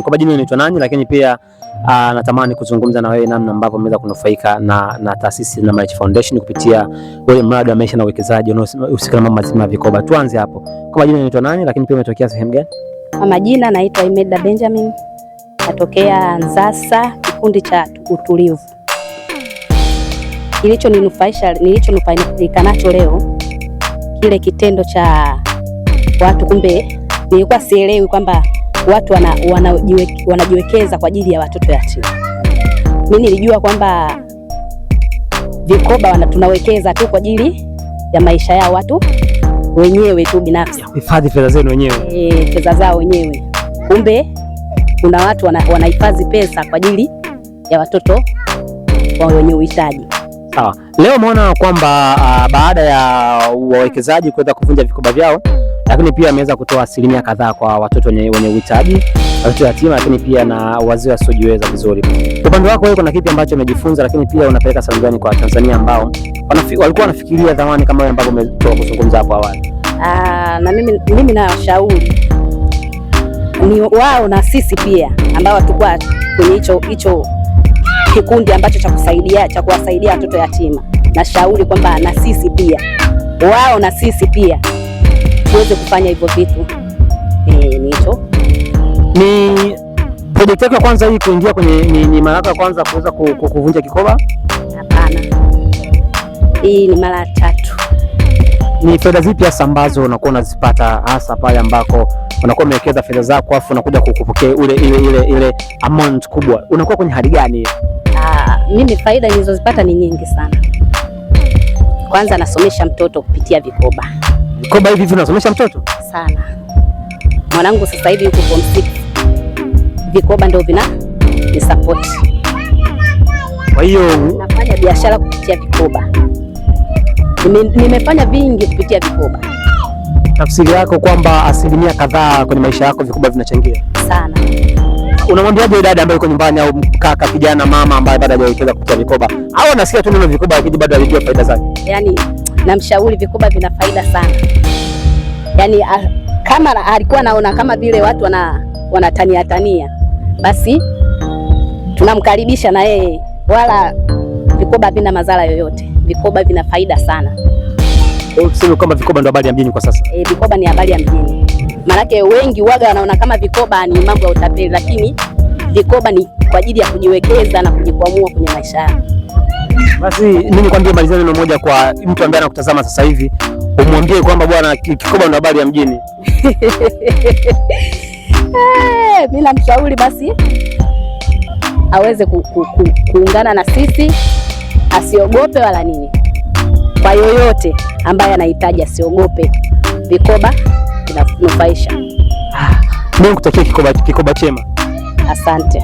Kwa majina unaitwa nani? Lakini pia natamani kuzungumza na wewe namna ambavyo umeweza kunufaika na taasisi na Marichi Foundation kupitia ule mradi wa maisha na uwekezaji unaohusika na mambo mazima ya vikoba. Tuanze hapo. Kwa majina unaitwa nani? Lakini pia umetokea sehemu gani? Kwa majina naitwa Imelda Benjamin, natokea Nzasa, kikundi cha utulivu. Kilichoninufaisha, nilichonufaika nacho leo, kile kitendo cha watu, kumbe nilikuwa sielewi kwamba watu wanajiwekeza kwa ajili ya watoto yatima. Mimi nilijua kwamba vikoba tunawekeza tu kwa ajili ya maisha yao watu wenyewe tu binafsi, hifadhi fedha zenu wenyewe, fedha zao wenyewe. Kumbe kuna watu wanahifadhi pesa kwa ajili ya watoto wa wenye uhitaji. Sawa. Leo umeona kwamba baada ya wawekezaji kuweza kuvunja vikoba vyao, lakini pia ameweza kutoa asilimia kadhaa kwa watoto wenye uhitaji, watoto yatima, lakini pia na wazee wasiojiweza vizuri. Upande wako wewe, kuna kipi ambacho umejifunza, lakini pia unapeleka salamu gani kwa Tanzania ambao walikuwa wanafikiria dhamani kama wewe ambavyo umetoka kuzungumza hapo awali? Na mimi nawashauri ni wao na sisi pia ambao hatukuwa kwenye hicho kikundi ambacho cha kusaidia cha kuwasaidia watoto yatima, nashauri kwamba na sisi pia wao na sisi pia tuweze kufanya hivyo vitu. Ni hicho. Ni project yako ya kwanza hii kuingia kwenye, ni mara yako ya kwanza kuweza kuvunja kikoba? Hapana, hii ni mara ya tatu. Ni fedha zipi hasa ambazo unakuwa unazipata hasa pale ambako unakuwa umewekeza fedha zako afu unakuja kukupokea ile amount kubwa, unakuwa kwenye hali gani? Mimi faida nilizozipata ni nyingi sana. Kwanza nasomesha mtoto kupitia vikoba. Vikoba hivi hivi unasomesha mtoto? Sana. Mwanangu sasa hivi yuko form 6. Vikoba ndio vina ni support. Kwa hiyo nafanya biashara kupitia vikoba. Nimefanya vingi kupitia vikoba. Tafsiri yako kwamba asilimia kadhaa kwenye maisha yako vikoba vinachangia sana. Unamwambiaje dada ambaye yuko nyumbani au kaka, kijana, mama ambaye bado hajawekeza kupitia vikoba au anasikia tu neno vikoba lakini bado hajajua faida zake? Yaani namshauri vikoba vina faida sana. Yaani kama alikuwa anaona kama vile watu wanatania tania, basi tunamkaribisha na yeye, wala vikoba vina madhara yoyote. Vikoba vina faida sana. Tuseme kwamba vikoba ndio habari ya mjini kwa sasa. Vikoba ni habari ya mjini. Maanake wengi waga wanaona kama vikoba ni mambo ya utapeli, lakini vikoba ni kwa ajili ya kujiwekeza na kujikwamua kwenye maisha yao. Basi mimi nikwambie, malizia neno moja kwa mtu ambaye anakutazama sasa hivi, umwambie kwamba bwana, kikoba ndio habari ya mjini. Mimi namshauri basi aweze kuungana na sisi, asiogope wala nini. Kwa yoyote ambaye anahitaji asiogope, vikoba vinanufaisha. Mimi nikutakia kikoba chema. Asante.